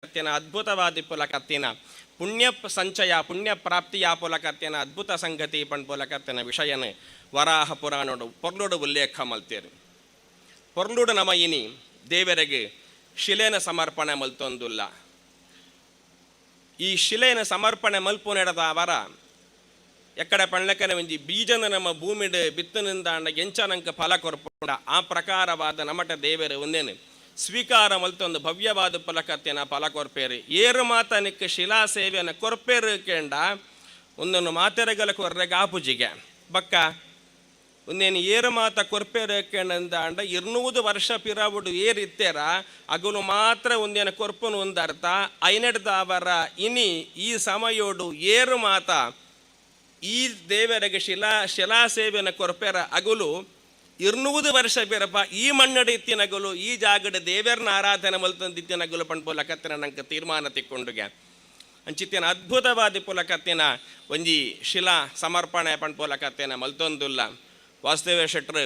ಪುಲಕತ್ತಿನ ಅದ್ಭುತವಾದಿ ಪುಲಕತ್ತಿನ ಪುಣ್ಯ ಸಂಚಯ, ಪುಣ್ಯ ಪ್ರಾಪ್ತಿಯ ಪುಲಕತ್ತಿನ ಅದ್ಭುತ ಸಂಗತಿ ಪಣ್ ಪುಲಕತ್ತಿನ ವಿಷಯನ ವರಾಹ ಪುರಾಣೋಡು ಪೊರ್ಲುಡು ಉಲ್ಲೇಖ ಮಲ್ತೇರು. ಪೊರ್ಲುಡು ನಮ ಇನಿ ದೇವರಿಗೆ ಶಿಲೆನ ಸಮರ್ಪಣೆ ಮಲ್ತೊಂದುಲ್ಲ. ಈ ಶಿಲೆನ ಸಮರ್ಪಣೆ ಮಲ್ಪುನೆಡದ ಅವರ ಎಕ್ಕಡ ಪಣ್ಲಕನ ಒಂಜಿ ಬೀಜನ ನಮ್ಮ ಭೂಮಿಡ್ ಬಿತ್ತನಿಂದಾಂಡ ಎಂಚನಂಕ ಫಲ ಕೊರ್ಪುಂಡ, ಆ ಪ್ರಕಾರವಾದ ನಮಟ ದೇವರು ಒಂದೇನು ಸ್ವೀಕಾರ ಮಲ್ತೊಂದು ಭವ್ಯವಾದ ಫಲಕತ್ತಿನ ಫಲ ಕೊರ್ಪೇರು. ಏರು ಮಾತನಿಕ್ ಶಿಲಾ ಸೇವೆಯನ್ನು ಕೊರ್ಪೇರು ಕೇಂಡ ಒಂದೊಂದು ಮಾತೆರೆಗಲ ಕೊರ್ರೆಗೆ ಆಪುಜಿಗೆ. ಬಕ್ಕ ಒಂದೇನು ಏರು ಮಾತ ಕೊರ್ಪೇರು ಕೇಂಡಂದಾಂಡ 200 ವರ್ಷ ಪಿರಾವುಡು ಏರಿತ್ತೇರ ಅಗುಲು ಮಾತ್ರ ಒಂದೇನ ಕೊರ್ಪುನು ಒಂದರ್ಥ. ಐನೆಡ್ದ ಅವರ ಇನಿ ಈ ಸಮಯೋಡು ಏರು ಮಾತ ಈ ದೇವರಿಗೆ ಶಿಲಾ ಶಿಲಾ ಸೇವೆಯನ್ನು ಕೊರ್ಪೆರ ಅಗುಲು 200 ವರ್ಷ ಬೇರಪ್ಪ ಈ ಮಣ್ಣಡಿ ಇತ್ತಿನಗುಲು, ಈ ಜಾಗಡ ದೇವರನ್ನ ಆರಾಧನೆ ಮಲ್ತಂದಿತ್ತಿನಗುಲು ಪಣ್ಪುಲ ಕತ್ತಿನ ನಂಗೆ ತೀರ್ಮಾನ ತಿಕ್ಕೊಂಡುಗೆ. ಅಂಚಿತ್ತಿನ ಅದ್ಭುತವಾದ ಪುಲಕತ್ತಿನ ಒಂಜಿ ಶಿಲಾ ಸಮರ್ಪಣೆ ಪಣ್ಪುಲ ಕತ್ತಿನ ಮಲ್ತೊಂದುಲ್ಲ. ವಾಸುದೇವ ಶೆಟ್ರು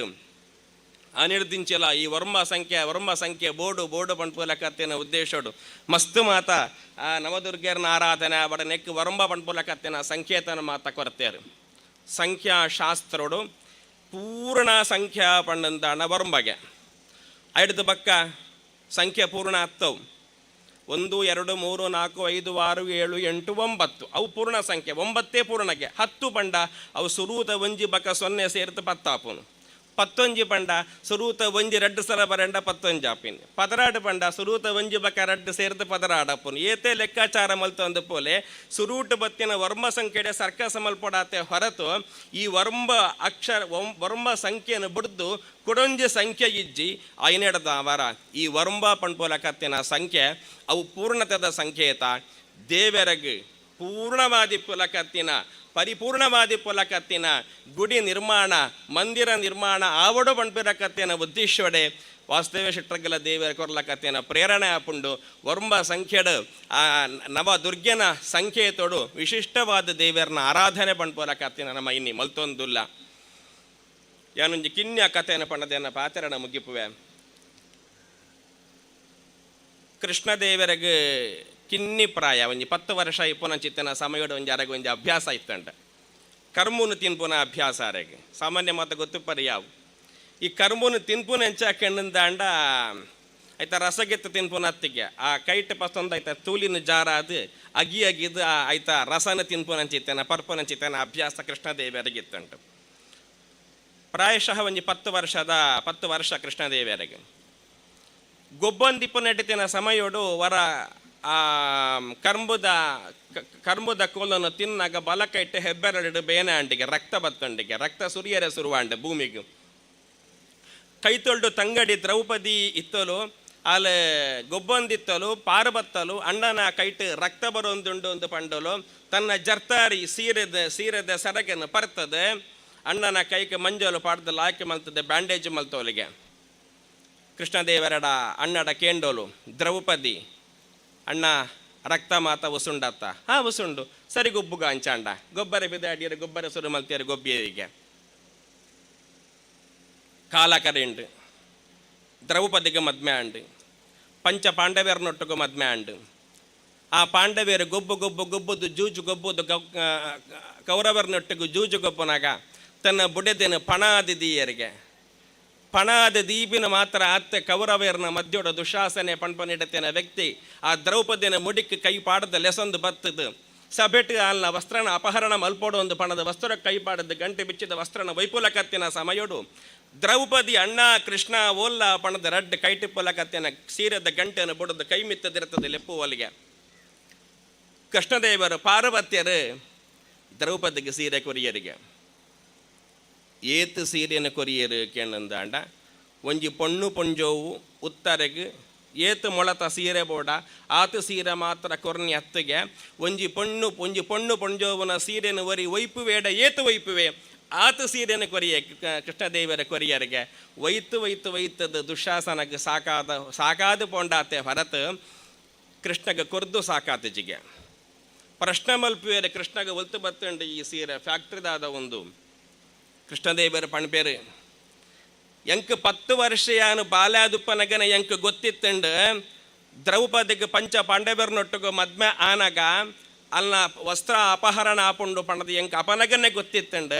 ಅನಿರ್ದಿಂಚಲ ಈ ವರ್ಮ ಸಂಖ್ಯೆ, ವರ್ಮ ಸಂಖ್ಯೆ ಬೋಡು ಬೋಡು ಪಣ್ಪುಲ ಕತ್ತಿನ ಉದ್ದೇಶೋಡು ಮಸ್ತ್ ಮಾತ ಆ ನವದುರ್ಗೆಯರ್ನ ಆರಾಧನೆ ಬಡ ನೆಕ್ ವರ್ಮ ಪಣ್ಪುಲ ಕತ್ತಿನ ಸಂಕೇತನ ಮಾತ ಕೊರತೇರು. ಸಂಖ್ಯಾಶಾಸ್ತ್ರೋಡು ಪೂರ್ಣ ಸಂಖ್ಯಾ ಪಂಡಂದಾಣ ವರ್ಮಗೆ. ಐಡ್ದು ಬಕ್ಕ ಸಂಖ್ಯೆ ಪೂರ್ಣ ಆಗ್ತವು. 1, 2, 3, 4, 5, 6, 7, 8, 9 ಅವು ಪೂರ್ಣ ಸಂಖ್ಯೆ. ಒಂಬತ್ತೇ ಪೂರ್ಣಕ್ಕೆ. 10 ಪಂಡ ಅವು ಸುರೂತ ಒಂಜಿ ಬಕ್ಕ ಸೊನ್ನೆ ಸೇರ್ತು ಪತ್ತಾಪುನು. ಪತ್ತೊಂಜಿ ಪಂಡ ಸುರೂತ ಒಂಜಿ ರಡ್ಡು ಸಲ ಬರಂಡ ಪತ್ತೊಂಜಿ ಆಪಿನ್. 12 ಪಂಡ ಸುರೂತ ಒಂಜಿ ಬಕ್ಕ ರಡ್ಡು ಸೇರ್ತು ಪದರಾಡಪ್ಪುನು. ಏತೆ ಲೆಕ್ಕಾಚಾರ ಮಲ್ತೊಂದು ಪೋಲೆ, ಸುರೂಟು ಬತ್ತಿನ ವರ್ಮ ಸಂಖ್ಯೆಡೆ ಸರ್ಕಸ ಮಲ್ಪಡಾತೆ ಹೊರತು ಈ ವರ್ಮ ಅಕ್ಷರ ವರ್ಮ ಸಂಖ್ಯೆಯನ್ನು ಬಿಡ್ದು ಕೊಡೊಂಜಿ ಸಂಖ್ಯೆ ಇಜ್ಜಿ. ಐನೆಡದ ಅವರ ಈ ವರ್ಮ ಪಣ್ಪೋಲ ಕತ್ತಿನ ಸಂಖ್ಯೆ ಅವು ಪೂರ್ಣತದ ಸಂಕೇತ. ದೇವರಗ್ ಪೂರ್ಣವಾದಿ ಪುಲಕತ್ತಿನ, ಪರಿಪೂರ್ಣವಾದಿ ಪುಲಕತ್ತಿನ ಗುಡಿ ನಿರ್ಮಾಣ, ಮಂದಿರ ನಿರ್ಮಾಣ ಆವಡು ಪಣ್ಪಿರಕತ್ತಿನ ಉದ್ದೇಶವಡೆ ವಾಸುದೇವ ಶೆಟ್ಟರ್ಗಲ ದೇವರ ಕೊರ್ಲಕತ್ತಿನ ಪ್ರೇರಣೆ ಆಪುಂಡು. ವರ್ಮ ಸಂಖ್ಯೆಡು ಆ ನವ ದುರ್ಗೆನ ಸಂಕೇತೋಡು ವಿಶಿಷ್ಟವಾದ ದೇವರನ್ನ ಆರಾಧನೆ ಪಣ್ಪುಲಕತ್ತಿನ ನಮ್ಮ ಇನ್ನಿ ಮಲ್ತೊಂದುಲ್ಲ. ಯಾನೊಂಜಿ ಕಿನ್ಯ ಕಥೆಯನ್ನು ಪಣ್ಣದೇನ ಪಾತೆರಣ ಮುಗಿಪುವೆ. ಕೃಷ್ಣದೇವರಿಗೆ ಕಿನ್ನಿ ಪ್ರಾಯ, ಒಂಜಿ 10 ವರ್ಷ ಇಪ್ಪುನ ಚಿತ್ತನ ಸಮಯಡು ಒಂಜಿ ಅರೆಗೆ ಒಂಜಿ ಅಭ್ಯಾಸ ಇತ್ತಂಟ, ಕರ್ಮುನು ತಿನ್ಪುನ ಅಭ್ಯಾಸ ಅರೆಗೆ. ಸಾಮಾನ್ಯ ಮಾತು ಗೊತ್ತುಪ್ಪರಿ ಯಾವು. ಈ ಕರ್ಮುನು ತಿನ್ಪುನ ಎಂಚ ಕೆಣ್ಣಂದಾಂಡ, ಆಯ್ತಾ, ರಸಗೆತ್ತು ತಿನ್ಪುನ ಅತ್ತಿಗೆ ಆ ಕೈಟ್ ಪಸಂದ್ ಆಯ್ತಾ ತೂಲಿನ ಜಾರ ಅದು ಅಗಿ ಅಗಿದು ಆಯ್ತಾ ರಸನ ತಿನ್ಪುನಂಚಿತ್ತೇನ ಪರ್ಪುನಂಚಿತ್ತೇನ ಅಭ್ಯಾಸ ಕೃಷ್ಣದೇವರಿಗೆ ಇತ್ತಂಟು. ಪ್ರಾಯಶಃ ಒಂಜಿ 10 ವರ್ಷದ, 10 ವರ್ಷ ಕೃಷ್ಣದೇವರಿಗೆ. ಗೊಬ್ಬಂದಿಪ್ಪು ನಟಿತಿನ ಸಮಯೋಡು ವರ ಆ ಕರ್ಂಬುದ ಕರ್ಂಬುದ ಕೋಲನ್ನು ತಿನ್ನಾಗ ಬಲಕೈಟ್ಟು ಹೆಬ್ಬೆರಡು ಬೇನೆ ಅಂಡಿಗೆ ರಕ್ತ ಬತ್ತಂಡಿಗೆ. ರಕ್ತ ಸುರಿಯರೆ ಸುರುವಾಂಡೆ ಭೂಮಿಗೆ. ಕೈತೊಳ್ಡು ತಂಗಡಿ ದ್ರೌಪದಿ ಇತ್ತಲು. ಆಲೆ ಗೊಬ್ಬಂದಿತ್ತಲು ಪಾರ್ಬತ್ತಲು. ಅಣ್ಣನ ಕೈಟ್ ರಕ್ತ ಬರೋಂದುಂಡು ಒಂದು ಪಂಡಲು. ತನ್ನ ಜರ್ತಾರಿ ಸೀರೆದ ಸೀರೆದ ಸರಗೆಯನ್ನು ಪರ್ತದೆ ಅಣ್ಣನ ಕೈಗೆ ಮಂಜಲು ಪಾಡ್ದು ಲಾಕಿ ಮಲ್ತದೆ, ಬ್ಯಾಂಡೇಜ್ ಮಲ್ತೋಲಿಗೆ. ಕೃಷ್ಣದೇವರಡ ಅಣ್ಣಡ ಕೇಂಡೋಲು ದ್ರೌಪದಿ, "ಅಣ್ಣ, ರಕ್ತ ಮಾತ ಉಸುಂಡತ್ತ?" "ಹಾ, ಉಸುಂಡು." "ಸರಿ, ಗೊಬ್ಬುಗ" ಅಂಚಾಂಡ. ಗೊಬ್ಬರ ಬಿದಾಡಿಯರು ಗೊಬ್ಬರ ಸುರು ಮಲ್ತಿಯರು ಗೊಬ್ಬಿಯರಿಗೆ. ಕಾಲ ಕರೆಂಡು, ದ್ರೌಪದಿಗೆ ಮದ್ಮೆ ಆಂಡು. ಪಂಚ ಪಾಂಡವ್ಯರನೊಟ್ಟಿಗೆ ಮದ್ಮೆ ಆಂಡು. ಆ ಪಾಂಡವ್ಯರು ಗೊಬ್ಬು ಗೊಬ್ಬು ಗೊಬ್ಬುದು ಜೂಜು ಗೊಬ್ಬುದು ಕೌರವರನೊಟ್ಟಿಗೆ ಜೂಜು ಗೊಬ್ಬನಾಗ ತನ್ನ ಬುಡೆದಿನ ಪಣಾದಿದೀಯರಿಗೆ. ಪಣಾದ ದೀಪಿನ ಮಾತ್ರ ಅತ್ತೆ ಕೌರವರ್ನ ಮಧ್ಯೋಡ ದುಶಾಸನೆ ಪಣ್ಪನಿಡತಿನ ವ್ಯಕ್ತಿ ಆ ದ್ರೌಪದಿನ ಮುಡಿಕ್ ಕೈ ಪಾಡದ ಲೆಸೊಂದು ಬತ್ತದು ಸಭೆಟ್ ಅಲ್ಲ ವಸ್ತ್ರನ ಅಪಹರಣ ಮಲ್ಪೋಡು ಒಂದು ಪಣದ ವಸ್ತ್ರ ಕೈ ಪಾಡದ ಗಂಟೆ ಬಿಚ್ಚಿದ ವಸ್ತ್ರನ ವೈಪುಲ ಕತ್ತಿನ ಸಮಯೋಡು ದ್ರೌಪದಿ "ಅಣ್ಣ ಕೃಷ್ಣ, ಓಲ್ಲ" ಪಣದ ರಡ್ಡ್ ಕೈಟಿಪ್ಪುಲ ಕತ್ತಿನ ಸೀರೆದ ಗಂಟೆಯನ್ನು ಬುಡದು ಕೈ ಮಿತ್ತದಿರ್ತದೆ ಲೆಪ್ಪುವಲ್ಲಿಗೆ. ಕೃಷ್ಣದೇವರು ಪಾರ್ವತಿಯರು ದ್ರೌಪದಿಗೆ ಸೀರೆ ಕೊರಿಯರಿಗೆ. ಏತ್ ಸೀರೆಯನ್ನು ಕೊರಿಯರು ಕೇಳಂದಾಂಡ, ಒಂಜಿ ಪೊಣ್ಣು ಪೊಂಜೋವು ಉತ್ತರೆಗ್ ಏತ್ ಮೊಳತ ಸೀರೆ ಬೋಡ ಆತ ಸೀರೆ ಮಾತ್ರ ಕೊರ್ನಿ ಅತ್ತಿಗೆ. ಒಂಜಿ ಪೊಣ್ಣು ಪೊಂಜೋವನ ಸೀರೆನ ಒರಿ ಒಯ್ಪುವೇಡ ಏತು ಒಯ್ಪುವೆ ಆತ ಸೀರೆನ ಕೊರಿಯ ಕೃಷ್ಣದೇವರ ಕೊರಿಯರಿಗೆ. ಒಯ್ತು ಒಯ್ತು ಒಯ್ತದ ದುಶಾಸನಕ್ಕೆ ಸಾಕಾದ ಸಾಕಾದ ಪೊಂಡಾತೆ ಹೊರತು ಕೃಷ್ಣಗೆ ಕೊರ್ದು ಸಾಕಾತಜಿಗೆ. ಪ್ರಶ್ನೆ ಮಲ್ಪುವೇರೆ, ಕೃಷ್ಣಗೆ ಒಲ್ತು ಬತ್ತಂಡು ಈ ಸೀರೆ, ಫ್ಯಾಕ್ಟ್ರಿದಾದ ಒಂದು? ಕೃಷ್ಣದೇವರ ಪಣ್ಪೇರು, ಎಂಕ್ 10 ವರ್ಷಯಾನು ಬಾಲ್ಯಾದುಪ್ಪನಗನ ಎಂಕ್ ಗೊತ್ತಿತ್ತಂಡು. ದ್ರೌಪದಿಗೆ ಪಂಚ ಪಾಂಡವರ್ನೊಟ್ಟಿಗೆ ಮದ್ಮೆ ಆನಗ ಅಲ್ಲ ವಸ್ತ್ರ ಅಪಹರಣ ಆಪುಂಡು ಪಣದ ಎಂಕ್ ಅಪನಗನೆ ಗೊತ್ತಿತ್ತಂಡು.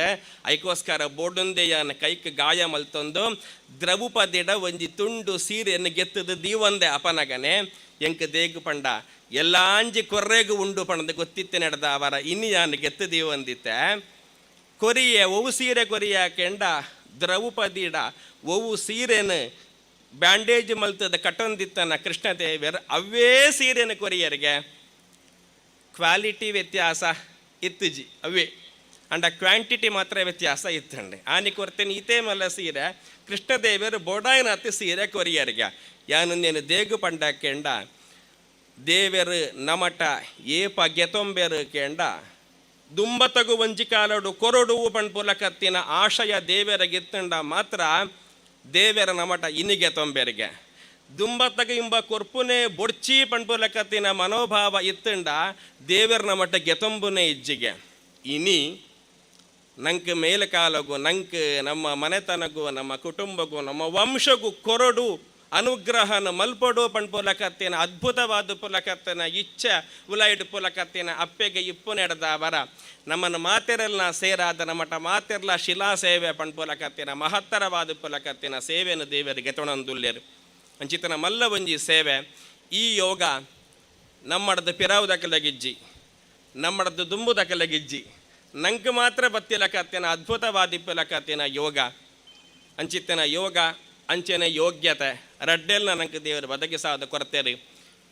ಐಕೋಸ್ಕರ ಬೋಡುಂದೆಯನ ಕೈಕ್ ಗಾಯ ಮಲ್ತೊಂದು ದ್ರೌಪದಿಡ ಒಂಜಿ ತುಂಡು ಸೀರೆಯನ್ನು ಗೆತ್ತದು ದೀವಂದೆ ಅಪನಗನೆ. ಎಂಕ್ ದೇಗ್ ಪಂಡ ಎಲ್ಲಾಂಜಿ ಕೊರ್ರೆಗು ಉಂಡು ಪಣದ ಗೊತ್ತಿತ್ತೆ ನಡೆದ ಅವರ ಇನಿ ಯಾನ್ ಗೆತ್ತು ದೀವಂದಿತ್ತೆ. ಕೊರಿಯೆ ಒವು ಸೀರೆ ಕೊರಿಯ ಕೆಂಡ ದ್ರೌಪದಿಡ ಒವು ಸೀರೆನು ಬ್ಯಾಂಡೇಜ್ ಮಲ್ತದ ಕಟ್ಟೊಂದಿತ್ತನ ಕೃಷ್ಣದೇವರು ಅವೇ ಸೀರೆನು ಕೊರಿಯರಿಗೆ. ಕ್ವಾಲಿಟಿ ವ್ಯತ್ಯಾಸ ಇತ್ತುಜಿ ಅವೇ, ಅಂಡ ಕ್ವಾಂಟಿಟಿ ಮಾತ್ರ ವ್ಯತ್ಯಾಸ ಇತ್ತಂಡೆ. ಆನಿ ಕೊರ್ತೇನೆ ಈತೇ ಮಲ್ಲ ಸೀರೆ ಕೃಷ್ಣದೇವರು ಬೋಡಾಯನತ್ತಿ ಸೀರೆ ಕೊರಿಯರಿಗೆ. ಯಾನು ದೇಗು ಪಂಡ ಕೆಂಡ ದೇವರು ನಮಟ ಏಪ ಗೆತೊಂಬೆರು ಕೆಂಡ ದುಂಬತಗು ಒಂಜಿ ಕಾಲಡು ಕೊರಡುವು ಪಣ್ಪುಲಕತ್ತಿನ ಆಶಯ ದೇವರ ಗಿತ್ತಂಡ ಮಾತ್ರ ದೇವರ ನಮಟ ಇನಿಗೆ ತೊಂಬೆರಿಗೆ. ದುಂಬತಗ ಇಂಬ ಕೊರ್ಪುನೆ ಬೊಡ್ಚಿ ಪಣ್ಪುಲಕತ್ತಿನ ಮನೋಭಾವ ಇತ್ತಂಡ ದೇವರ ನಮಟ ಗೆತೊಂಬುನೆ ಇಜ್ಜಿಗೆ. ಇನಿ ನಂಕ್ ಮೇಲಕಾಲಗು ನಂಕ್ ನಮ್ಮ ಮನೆತನಗು ನಮ್ಮ ಕುಟುಂಬಗೂ ನಮ್ಮ ವಂಶಗೂ ಕೊರಡು ಅನುಗ್ರಹನ ಮಲ್ಪಡು ಪಣ್ಪುಲಕತ್ತಿನ ಅದ್ಭುತವಾದ ಪುಲಕತ್ತಿನ ಇಚ್ಛೆ ಉಲೈಡು ಪುಲಕತ್ತಿನ ಅಪ್ಪೆಗೆ ಇಪ್ಪು ನಡೆದ ಅವರ ನಮ್ಮನ್ನು ಮಾತೆರೆಲ್ಲ ಸೇರಾದ ನಮ್ಮಟ ಮಾತೆರ್ಲ ಶಿಲಾ ಸೇವೆ ಪಣ್ಪುಲಕತ್ತಿನ ಮಹತ್ತರವಾದ ಪುಲಕತ್ತಿನ ಸೇವೆಯನ್ನು ದೇವರಿಗೆ ತೊಣಂದುಲ್ಲೇರು. ಅಂಚಿತನ ಮಲ್ಲ ಒಂಜಿ ಸೇವೆ. ಈ ಯೋಗ ನಮ್ಮಡದ ಪಿರಾವು ದಕಲಗಿಜ್ಜಿ, ನಮ್ಮಡದ ದುಂಬು ದಕಲಗಿಜ್ಜಿ, ನಂಗೆ ಮಾತ್ರ ಬತ್ತಿಲಕತ್ತಿನ ಅದ್ಭುತವಾದಿಪ್ಪಲಕತ್ತಿನ ಯೋಗ. ಅಂಚಿತ್ತನ ಯೋಗ ಅಂಚೆನ ಯೋಗ್ಯತೆ ರಡ್ಡೆಲ್ನ ನಂಗೆ ದೇವರು ಬದಕಿಸಾದ ಕೊರತೆರಿ.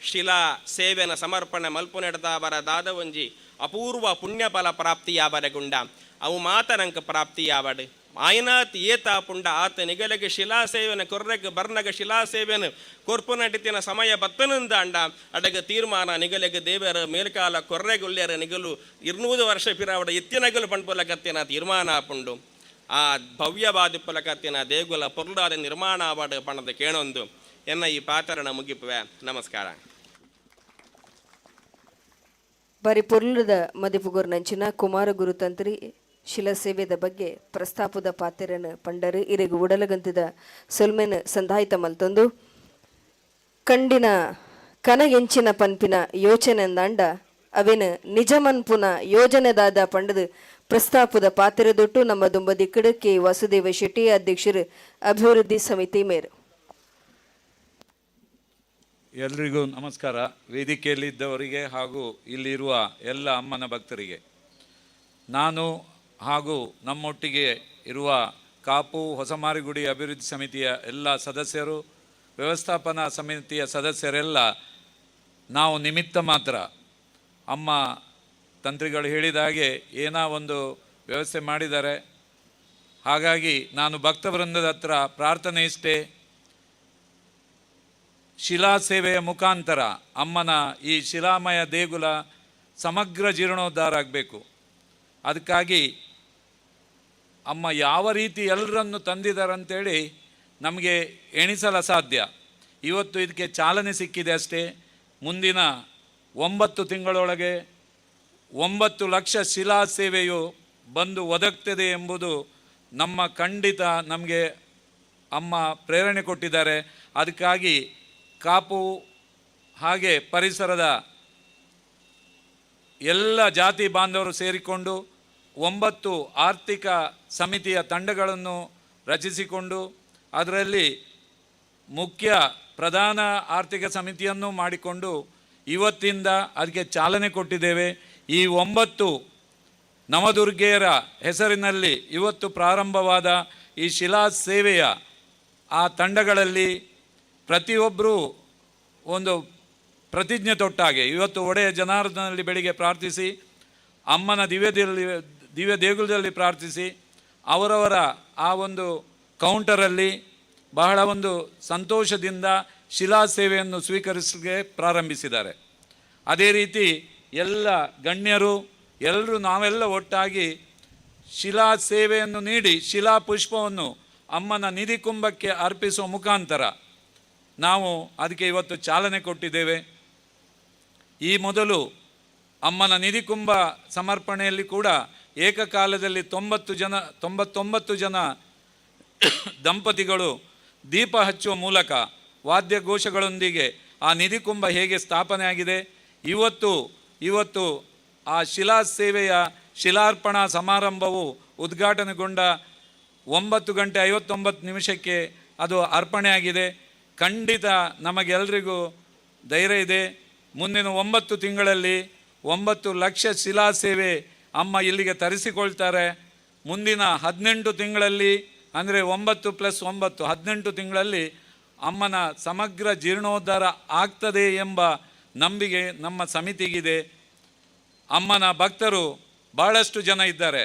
ಶಿಲಾ ಸೇವೆನ ಸಮರ್ಪಣೆ ಮಲ್ಪು ನಡೆದ ದಾದ ಒಂಜಿ ಅಪೂರ್ವ ಪುಣ್ಯಫಲ ಪ್ರಾಪ್ತಿಯಾವರೆಗುಂಡ ಅವು ಮಾತ ನಂಗೆ ಪ್ರಾಪ್ತಿಯಾವಡು. ಆಯ್ನಾತ್ ಏತ ಪುಂಡ ಆತ ನಿಗಲಗೆ ಶಿಲಾ ಸೇವೆನ ಕೊರ್ರೆಗ್ ಬರ್ನಗ ಶಿಲಾ ಸೇವೆನ ಕೊರ್ಪು ನಟಿತಿನ ಸಮಯ ಬತ್ತನಿಂದ ಅಂಡ ಅಡಗ ತೀರ್ಮಾನ ನಿಗಲೆಗೆ ದೇವರ ಮೇಲ್ಕಾಲ ಕೊರ್ರೆಗುಲ್ಯರ ನಿಗಲು 200 ವರ್ಷ ಪಿರಾವಡ ಎತ್ತಿನಗಲು ಪಣ್ಪುಲಕತ್ತಿನ ತೀರ್ಮಾನ ಪುಂಡು. ಆ ಭವ್ಯವಾದ ಪುಲಕತ್ತಿನ ದೇಗುಲ ಪೊರ್ಲಾದ ನಿರ್ಮಾಣ ಆವಾಡ ಪಣದ ಕೇಣೊಂದು ಎನ್ನ ಈ ಪಾತ್ರನ ಮುಗಿಪುವೆ. ನಮಸ್ಕಾರ. ಬರಿ ಪೊರ್ಲುದ ಮದಿಪುಗುರ್ನಂಚಿನ ಕುಮಾರ ಗುರುತಂತ್ರಿ ಶಿಲಸೇವೆದ ಬಗ್ಗೆ ಪ್ರಸ್ತಾಪದ ಪಾತೆರನು ಪಂಡರು. ಇರೆಗು ಉಡಲಗಂತಿದ ಸೊಲ್ಮೆನ್ ಸಂದಾಯಿತ ಮಲ್ತೊಂದು ಕಂಡಿನ ಕನಗೆಂಚಿನ ಪನ್ಪಿನ ಯೋಚನೆಂದಾಂಡ ಅವೆನ್ ನಿಜಮನ್ಪುನ ಯೋಜನೆದಾದ ಪಂಡದು ಪ್ರಸ್ತಾಪದ ಪಾತೆರದೊಟ್ಟು ನಮ್ಮ ದುಂಬದಿಕ್ಕಡು ಕೆ ವಾಸುದೇವ ಶೆಟ್ಟಿ ಅಧ್ಯಕ್ಷರು ಅಭಿವೃದ್ಧಿ ಸಮಿತಿ ಮೇರು. ಎಲ್ರಿಗೂ ನಮಸ್ಕಾರ. ವೇದಿಕೆಯಲ್ಲಿದ್ದವರಿಗೆ ಹಾಗೂ ಇಲ್ಲಿರುವ ಎಲ್ಲ ಅಮ್ಮನ ಭಕ್ತರಿಗೆ, ನಾನು ಹಾಗೂ ನಮ್ಮೊಟ್ಟಿಗೆ ಇರುವ ಕಾಪು ಹೊಸಮಾರಿಗುಡಿ ಅಭಿವೃದ್ಧಿ ಸಮಿತಿಯ ಎಲ್ಲ ಸದಸ್ಯರು, ವ್ಯವಸ್ಥಾಪನಾ ಸಮಿತಿಯ ಸದಸ್ಯರೆಲ್ಲ ನಾವು ನಿಮಿತ್ತ ಮಾತ್ರ. ಅಮ್ಮ ತಂತ್ರಿಗಳು ಹೇಳಿದ ಹಾಗೆ ಏನೋ ಒಂದು ವ್ಯವಸ್ಥೆ ಮಾಡಿದ್ದಾರೆ. ಹಾಗಾಗಿ ನಾನು ಭಕ್ತವೃಂದದ ಹತ್ರ ಪ್ರಾರ್ಥನೆ ಇಷ್ಟೇ, ಶಿಲಾ ಸೇವೆಯ ಮುಖಾಂತರ ಅಮ್ಮನ ಈ ಶಿಲಾಮಯ ದೇಗುಲ ಸಮಗ್ರ ಜೀರ್ಣೋದ್ಧಾರ ಆಗಬೇಕು. ಅದಕ್ಕಾಗಿ ಅಮ್ಮ ಯಾವ ರೀತಿ ಎಲ್ಲರನ್ನು ತಂದಿದ್ದಾರಂತೇಳಿ ನಮಗೆ ಎಣಿಸಲು ಅಸಾಧ್ಯ. ಇವತ್ತು ಇದಕ್ಕೆ ಚಾಲನೆ ಸಿಕ್ಕಿದೆ ಅಷ್ಟೇ. ಮುಂದಿನ 9 ತಿಂಗಳೊಳಗೆ 9 ಲಕ್ಷ ಶಿಲಾ ಸೇವೆಯು ಬಂದು ಒದಗ್ತದೆ ಎಂಬುದು ನಮ್ಮ ಖಂಡಿತ. ನಮಗೆ ಅಮ್ಮ ಪ್ರೇರಣೆ ಕೊಟ್ಟಿದ್ದಾರೆ. ಅದಕ್ಕಾಗಿ ಕಾಪು ಹಾಗೆ ಪರಿಸರದ ಎಲ್ಲ ಜಾತಿ ಬಾಂಧವರು ಸೇರಿಕೊಂಡು 9 ಆರ್ಥಿಕ ಸಮಿತಿಯ ತಂಡಗಳನ್ನು ರಚಿಸಿಕೊಂಡು ಅದರಲ್ಲಿ ಮುಖ್ಯ ಪ್ರಧಾನ ಆರ್ಥಿಕ ಸಮಿತಿಯನ್ನು ಮಾಡಿಕೊಂಡು ಇವತ್ತಿಂದ ಅದಕ್ಕೆ ಚಾಲನೆ ಕೊಟ್ಟಿದ್ದೇವೆ. ಈ 9 ನವದುರ್ಗೆಯರ ಹೆಸರಿನಲ್ಲಿ ಇವತ್ತು ಪ್ರಾರಂಭವಾದ ಈ ಶಿಲಾ ಸೇವೆಯ ಆ ತಂಡಗಳಲ್ಲಿ ಪ್ರತಿಯೊಬ್ಬರೂ ಒಂದು ಪ್ರತಿಜ್ಞೆ ತೊಟ್ಟಾಗೆ ಇವತ್ತು ಒಡೆಯ ಜನಾರ್ದನಲ್ಲಿ ಬೆಳಿಗ್ಗೆ ಪ್ರಾರ್ಥಿಸಿ, ಅಮ್ಮನ ದಿವ್ಯ ದೇಗುಲದಲ್ಲಿ ಪ್ರಾರ್ಥಿಸಿ, ಅವರವರ ಆ ಒಂದು ಕೌಂಟರಲ್ಲಿ ಬಹಳ ಒಂದು ಸಂತೋಷದಿಂದ ಶಿಲಾ ಸೇವೆಯನ್ನು ಸ್ವೀಕರಿಸಲಿಕ್ಕೆ ಪ್ರಾರಂಭಿಸಿದ್ದಾರೆ. ಅದೇ ರೀತಿ ಎಲ್ಲ ಗಣ್ಯರು ಎಲ್ಲರೂ ನಾವೆಲ್ಲ ಒಟ್ಟಾಗಿ ಶಿಲಾ ಸೇವೆಯನ್ನು ನೀಡಿ ಶಿಲಾ ಪುಷ್ಪವನ್ನು ಅಮ್ಮನ ನಿಧಿ ಕುಂಭಕ್ಕೆ ಅರ್ಪಿಸುವ ಮುಖಾಂತರ ನಾವು ಅದಕ್ಕೆ ಇವತ್ತು ಚಾಲನೆ ಕೊಟ್ಟಿದ್ದೇವೆ. ಈ ಮೊದಲು ಅಮ್ಮನ ನಿಧಿ ಕುಂಭ ಸಮರ್ಪಣೆಯಲ್ಲಿ ಕೂಡ ಏಕಕಾಲದಲ್ಲಿ 99 ಜನ ದಂಪತಿಗಳು ದೀಪ ಹಚ್ಚುವ ಮೂಲಕ ವಾದ್ಯಘೋಷಗಳೊಂದಿಗೆ ಆ ನಿಧಿಕುಂಭ ಹೇಗೆ ಸ್ಥಾಪನೆ ಆಗಿದೆ, ಇವತ್ತು ಇವತ್ತು ಆ ಶಿಲಾ ಸೇವೆಯ ಶಿಲಾರ್ಪಣಾ ಸಮಾರಂಭವು ಉದ್ಘಾಟನೆಗೊಂಡ 9 ಗಂಟೆ 59 ನಿಮಿಷಕ್ಕೆ ಅದು ಅರ್ಪಣೆಯಾಗಿದೆ. ಖಂಡಿತ ನಮಗೆಲ್ಲರಿಗೂ ಧೈರ್ಯ ಇದೆ. ಮುಂದಿನ 9 ತಿಂಗಳಲ್ಲಿ 9 ಲಕ್ಷ ಶಿಲಾ ಸೇವೆ ಅಮ್ಮ ಇಲ್ಲಿಗೆ ತರಿಸಿಕೊಳ್ತಾರೆ. ಮುಂದಿನ 18 ತಿಂಗಳಲ್ಲಿ, ಅಂದರೆ 9 ಪ್ಲಸ್ 9, 18 ತಿಂಗಳಲ್ಲಿ ಅಮ್ಮನ ಸಮಗ್ರ ಜೀರ್ಣೋದ್ಧಾರ ಆಗ್ತದೆ ಎಂಬ ನಂಬಿಕೆ ನಮ್ಮ ಸಮಿತಿಗಿದೆ. ಅಮ್ಮನ ಭಕ್ತರು ಭಾಳಷ್ಟು ಜನ ಇದ್ದಾರೆ.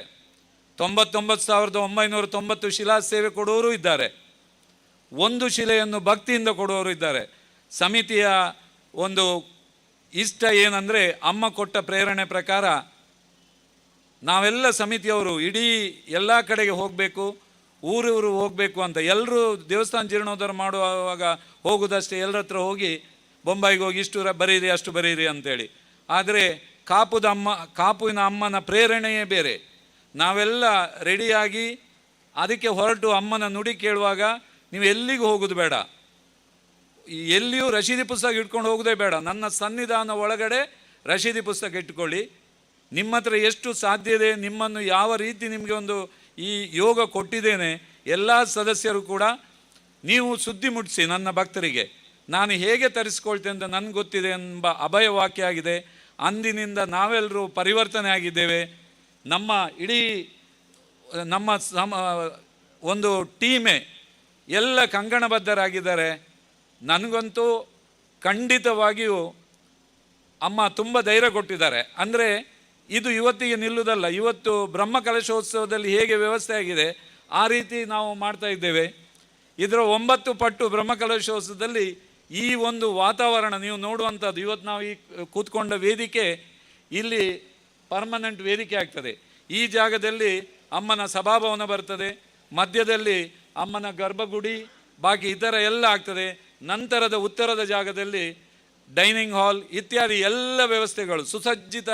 99,990 ಶಿಲಾ ಸೇವೆ ಕೊಡುವವರು ಇದ್ದಾರೆ, ಒಂದು ಶಿಲೆಯನ್ನು ಭಕ್ತಿಯಿಂದ ಕೊಡುವವರು ಇದ್ದಾರೆ. ಸಮಿತಿಯ ಒಂದು ಇಷ್ಟ ಏನಂದರೆ, ಅಮ್ಮ ಕೊಟ್ಟ ಪ್ರೇರಣೆ ಪ್ರಕಾರ ನಾವೆಲ್ಲ ಸಮಿತಿಯವರು ಇಡೀ ಎಲ್ಲ ಕಡೆಗೆ ಹೋಗಬೇಕು, ಊರೂರು ಹೋಗಬೇಕು ಅಂತ. ಎಲ್ಲರೂ ದೇವಸ್ಥಾನ ಜೀರ್ಣೋದ್ಧಾರ ಮಾಡುವಾಗ ಹೋಗುವುದಷ್ಟೇ, ಎಲ್ಲರ ಹತ್ರ ಹೋಗಿ, ಬೊಂಬಾಯಿಗೆ ಹೋಗಿ ಇಷ್ಟು ಬರೀರಿ, ಅಷ್ಟು ಬರೀರಿ ಅಂತೇಳಿ. ಆದರೆ ಕಾಪುದ ಅಮ್ಮ, ಕಾಪುವಿನ ಅಮ್ಮನ ಪ್ರೇರಣೆಯೇ ಬೇರೆ. ನಾವೆಲ್ಲ ರೆಡಿಯಾಗಿ ಅದಕ್ಕೆ ಹೊರಟು ಅಮ್ಮನ ನುಡಿ ಕೇಳುವಾಗ, ನೀವು ಎಲ್ಲಿಗೂ ಹೋಗೋದು ಬೇಡ, ಎಲ್ಲಿಯೂ ರಶೀದಿ ಪುಸ್ತಕ ಇಟ್ಕೊಂಡು ಹೋಗೋದೇ ಬೇಡ, ನನ್ನ ಸನ್ನಿಧಾನ ಒಳಗಡೆ ರಶೀದಿ ಪುಸ್ತಕ ಇಟ್ಕೊಳ್ಳಿ. ನಿಮ್ಮ ಹತ್ರ ಎಷ್ಟು ಸಾಧ್ಯ ಇದೆ, ನಿಮ್ಮನ್ನು ಯಾವ ರೀತಿ ನಿಮಗೆ ಒಂದು ಈ ಯೋಗ ಕೊಟ್ಟಿದ್ದೇನೆ, ಎಲ್ಲ ಸದಸ್ಯರು ಕೂಡ ನೀವು ಸುದ್ದಿ ಮುಟ್ಟಿಸಿ ನನ್ನ ಭಕ್ತರಿಗೆ, ನಾನು ಹೇಗೆ ತರಿಸ್ಕೊಳ್ತೇನೆ ಅಂತ ನನಗೆ ಗೊತ್ತಿದೆ ಎಂಬ ಅಭಯ ವಾಕ್ಯ ಆಗಿದೆ. ಅಂದಿನಿಂದ ನಾವೆಲ್ಲರೂ ಪರಿವರ್ತನೆ ಆಗಿದ್ದೇವೆ. ನಮ್ಮ ಇಡೀ ನಮ್ಮ ಒಂದು ಟೀಮೇ ಎಲ್ಲ ಕಂಕಣಬದ್ಧರಾಗಿದ್ದಾರೆ. ನನಗಂತೂ ಖಂಡಿತವಾಗಿಯೂ ಅಮ್ಮ ತುಂಬ ಧೈರ್ಯ ಕೊಟ್ಟಿದ್ದಾರೆ. ಅಂದರೆ ಇದು ಇವತ್ತಿಗೆ ನಿಲ್ಲುವುದಲ್ಲ. ಇವತ್ತು ಬ್ರಹ್ಮ ಕಲಶೋತ್ಸವದಲ್ಲಿ ಹೇಗೆ ವ್ಯವಸ್ಥೆ ಆಗಿದೆ, ಆ ರೀತಿ ನಾವು ಮಾಡ್ತಾ ಇದ್ದೇವೆ. ಇದರ 9 ಪಟ್ಟು ಬ್ರಹ್ಮ ಕಲಶೋತ್ಸವದಲ್ಲಿ ಈ ಒಂದು ವಾತಾವರಣ ನೀವು ನೋಡುವಂಥದ್ದು. ಇವತ್ತು ನಾವು ಈ ಕೂತ್ಕೊಂಡ ವೇದಿಕೆ ಇಲ್ಲಿ ಪರ್ಮನೆಂಟ್ ವೇದಿಕೆ ಆಗ್ತದೆ. ಈ ಜಾಗದಲ್ಲಿ ಅಮ್ಮನ ಸಭಾಭವನ ಬರ್ತದೆ, ಮಧ್ಯದಲ್ಲಿ ಅಮ್ಮನ ಗರ್ಭಗುಡಿ, ಬಾಕಿ ಇತರ ಎಲ್ಲ ಆಗ್ತದೆ. ನಂತರದ ಉತ್ತರದ ಜಾಗದಲ್ಲಿ ಡೈನಿಂಗ್ ಹಾಲ್ ಇತ್ಯಾದಿ ಎಲ್ಲ ವ್ಯವಸ್ಥೆಗಳು. ಸುಸಜ್ಜಿತ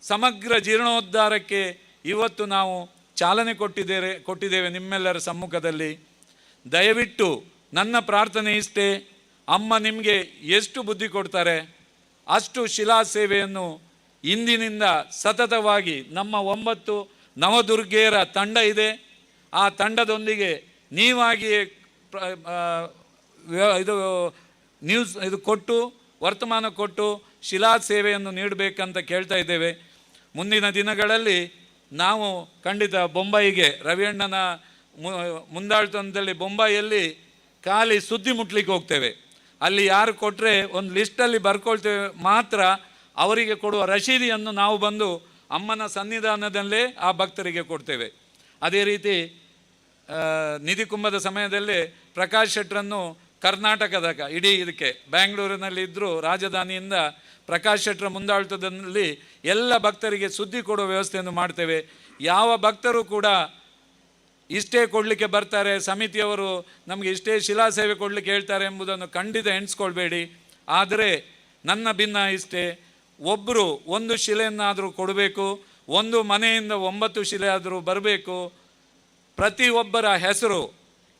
ಸಮಗ್ರ ಜೀರ್ಣೋದ್ಧಾರಕ್ಕೆ ಇವತ್ತು ನಾವು ಚಾಲನೆ ಕೊಟ್ಟಿದ್ದೇವೆ ಕೊಟ್ಟಿದ್ದೇವೆ ನಿಮ್ಮೆಲ್ಲರ ಸಮ್ಮುಖದಲ್ಲಿ. ದಯವಿಟ್ಟು ನನ್ನ ಪ್ರಾರ್ಥನೆ ಇಷ್ಟೇ, ಅಮ್ಮ ನಿಮಗೆ ಎಷ್ಟು ಬುದ್ಧಿ ಕೊಡ್ತಾರೆ ಅಷ್ಟು ಶಿಲಾ ಸೇವೆಯನ್ನು ಇಂದಿನಿಂದ ಸತತವಾಗಿ, ನಮ್ಮ ಒಂಬತ್ತು ನವದುರ್ಗೆಯರ ತಂಡ ಇದೆ, ಆ ತಂಡದೊಂದಿಗೆ ನೀವಾಗಿಯೇ ಇದು ನ್ಯೂಸ್ ಇದು ಕೊಟ್ಟು, ವರ್ತಮಾನ ಕೊಟ್ಟು ಶಿಲಾ ಸೇವೆಯನ್ನು ನೀಡಬೇಕಂತ ಕೇಳ್ತಾ ಇದ್ದೇವೆ. ಮುಂದಿನ ದಿನಗಳಲ್ಲಿ ನಾವು ಖಂಡಿತ ಬೊಂಬಾಯಿಗೆ ರವಿಯಣ್ಣನ ಮುಂದಾಳ್ತನದಲ್ಲಿ ಬೊಂಬಾಯಿಯಲ್ಲಿ ಖಾಲಿ ಸುದ್ದಿ ಮುಟ್ಲಿಕ್ಕೆ ಹೋಗ್ತೇವೆ. ಅಲ್ಲಿ ಯಾರು ಕೊಟ್ಟರೆ ಒಂದು ಲಿಸ್ಟಲ್ಲಿ ಬರ್ಕೊಳ್ತೇವೆ ಮಾತ್ರ. ಅವರಿಗೆ ಕೊಡುವ ರಶೀದಿಯನ್ನು ನಾವು ಬಂದು ಅಮ್ಮನ ಸನ್ನಿಧಾನದಲ್ಲೇ ಆ ಭಕ್ತರಿಗೆ ಕೊಡ್ತೇವೆ. ಅದೇ ರೀತಿ ನಿಧಿಕುಂಭದ ಸಮಯದಲ್ಲಿ ಪ್ರಕಾಶ್ ಶೆಟ್ಟರನ್ನು ಕರ್ನಾಟಕದ ಇಡೀ ಇದಕ್ಕೆ, ಬ್ಯಾಂಗ್ಳೂರಿನಲ್ಲಿ ಇದ್ದರೂ ರಾಜಧಾನಿಯಿಂದ ಪ್ರಕಾಶ್ ಶೆಟ್ಟರ ಮುಂದಾಳ್ತದಲ್ಲಿ ಎಲ್ಲ ಭಕ್ತರಿಗೆ ಸುದ್ದಿ ಕೊಡುವ ವ್ಯವಸ್ಥೆಯನ್ನು ಮಾಡ್ತೇವೆ. ಯಾವ ಭಕ್ತರು ಕೂಡ ಇಷ್ಟೇ ಕೊಡಲಿಕ್ಕೆ ಬರ್ತಾರೆ, ಸಮಿತಿಯವರು ನಮಗೆ ಇಷ್ಟೇ ಶಿಲಾ ಸೇವೆ ಕೊಡಲಿಕ್ಕೆ ಹೇಳ್ತಾರೆ ಎಂಬುದನ್ನು ಖಂಡಿತ ಎಣಿಸ್ಕೊಳ್ಬೇಡಿ. ಆದರೆ ನನ್ನ ಭಿನ್ನ ಇಷ್ಟೇ, ಒಬ್ಬರು ಒಂದು ಶಿಲೆಯನ್ನಾದರೂ ಕೊಡಬೇಕು, ಒಂದು ಮನೆಯಿಂದ ಒಂಬತ್ತು ಶಿಲೆ ಆದರೂ ಬರಬೇಕು. ಪ್ರತಿಯೊಬ್ಬರ ಹೆಸರು